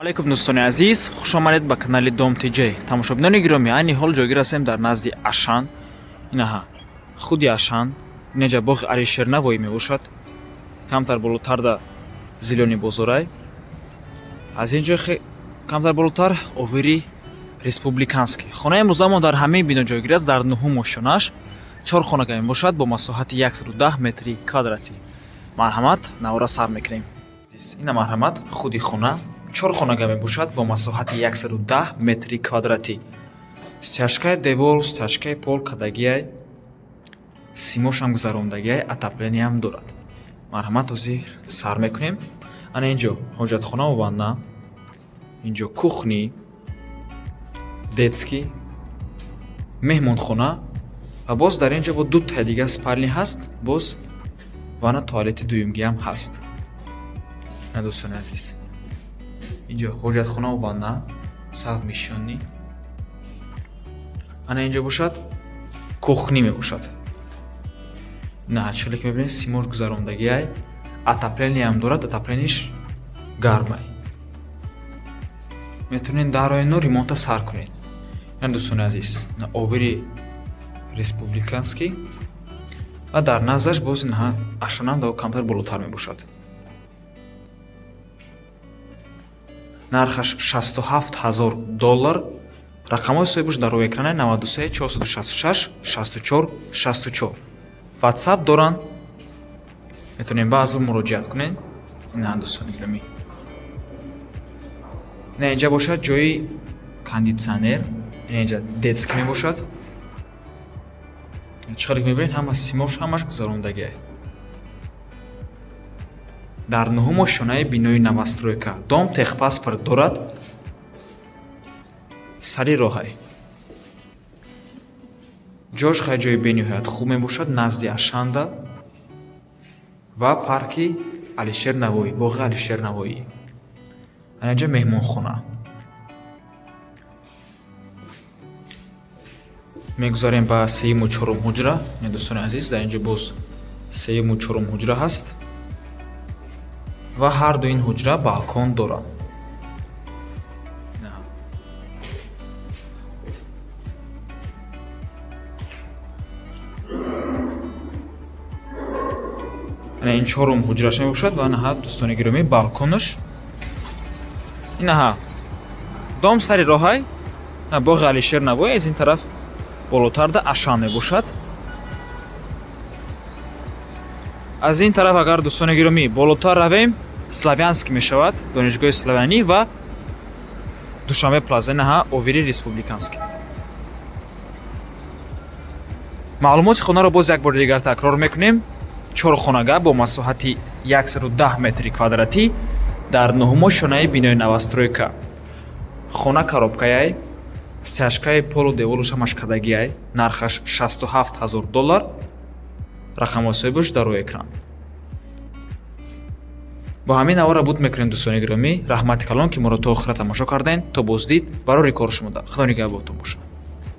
Алейкум, дӯстони азиз, хуш омадед ба канали Дом ТЖ. Тамошобинони гиромӣ, айни ҳол ҷойгир ҳастем дар назди Ашан. Инаҳа, худи Ашан, инаҷа боғи Алишер Навоӣ мебошад. Камтар болотарда Зелёный бозорай. Аз ин ҷо камтар болотар овери Республиканский. Хонаи имрӯзамон дар ҳамин бино ҷойгир аст, дар нуҳум ошёнаш. Чор хонага мебошад бо масоҳати 110 метри квадратӣ. Марҳамат, навора сар мекунем. Ина, марҳамат, худи хона чор хонага мебошад бо масоҳати 110 метри квадратӣ. Стяжкаи девол, стяжкаи пол кадагиай, симошам гузарондагиай, отоплениям дорад. Марҳамат, ҳозир сар мекунем. Ана инҷо ҳоҷатхонаву ванна, инҷо кухни, детский, меҳмонхона ва боз дар ин ҷо бо дутаи дига спальни ҳаст, боз ванна туалети дуюмгиам ҳаст. На, дӯстони азиз, инҷо ҳоҷатхонаву ванна совмещённый. Ана инҷо бошад кухни мебошад. На, чӣ хеле ки мебинед, симош гузарондагиай, отоплениям дорад, отоплениш гармай. Метавонед дароину ремонта сар кунед. На, дӯстони азиз, на, овери Республиканский ва дар наздаш боз инаҳа Ашанам камтар болотар мебошад. Нархаш 67 ҳазор доллар. Рақамҳои соҳибаш дар рӯи экране: 93 466 64 64. Ватсап доранд, метавонем ба аз ӯ муроҷиат кунед. Ина, дӯстони гиромӣ, ина инҷа бошад ҷои кондитсионер, ина инҷа детский мебошад. Чӣ хеле ки мебинед, ҳама симош ҳамаш гузарондагиай. Дар нуҳум ошёнаи бинои новостройка. Дом техпаспорт дорад, сари роҳай. Ҷош хеле ҷои бениҳоят хуб мебошад, назди Ашанда ва парки Алишер Навоӣ, боғи Алишер Навоӣ. Ана инҷа меҳмонхона. Мегузарем ба сеюму чорум ҳуҷра. Дӯстони азиз, дар инҷо боз сеюму чорум ҳуҷра ҳаст ва ҳар ду ин ҳуҷра балкон доранд. Ана ин чорум ҳуҷраш мебошад ва анаҳа, дӯстони гиромӣ, балконаш. Инаҳа, дом сари роҳай, боғи Алишер Навоӣ, аз ин тараф болотарда Ашан мебошад. Аз ин тараф агар, дӯстони гиромӣ, болотар равем, Славянский мешавад, донишгоҳи славянӣ ва Душанбе Плаза. Инаҳа овери Республиканский. Маълумоти хонаро боз як бори дигар такрор мекунем: чор хонага бо масоҳати 110 метри квадратӣ дар нуҳум ошёнаи бинои новостройка. Хона коробкаяй, стяжкаи полу деволуш ҳамаш кадагиай. Нархаш 67 ҳазор доллар. Рақамҳои соҳибаш дар рӯи экран. Бо ҳамин навора буд мекунем, дӯстони гиромӣ. Раҳмати калон, ки моро то охира тамошо кардем. То боздид, барори кори шумо. Худо нигаҳбонтон бошад.